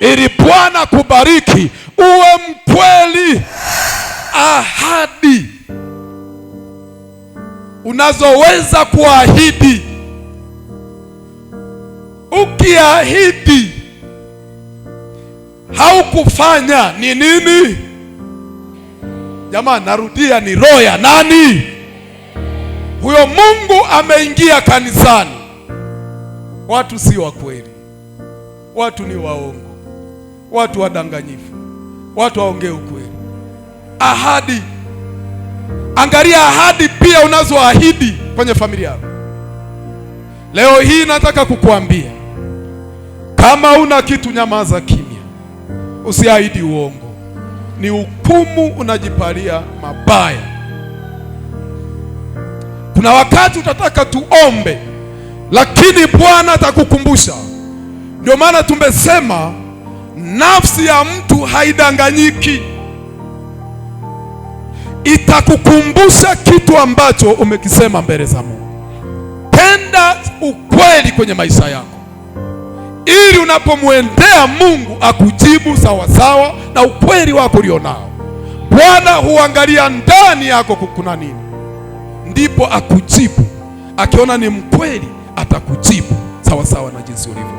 Ili Bwana kubariki, uwe mkweli. Ahadi unazoweza kuahidi, ukiahidi haukufanya ni nini? Jamani, narudia, ni roho ya nani? Huyo Mungu ameingia kanisani. Watu si wa kweli, watu ni waongo, watu wadanganyifu, watu waongee ukweli. Ahadi, angalia ahadi pia unazoahidi kwenye familia yako. Leo hii nataka kukuambia, kama una kitu nyamaza kimya, usiahidi uongo. Ni hukumu unajipalia mabaya. Kuna wakati utataka tuombe, lakini Bwana atakukumbusha. Ndio maana tumesema nafsi ya mtu haidanganyiki, itakukumbusha kitu ambacho umekisema mbele za Mungu. Tenda ukweli kwenye maisha yako, ili unapomwendea Mungu akujibu sawasawa na ukweli wako ulionao. Bwana huangalia ndani yako kuna nini, ndipo akujibu. Akiona ni mkweli, atakujibu sawasawa na jinsi ulivyo.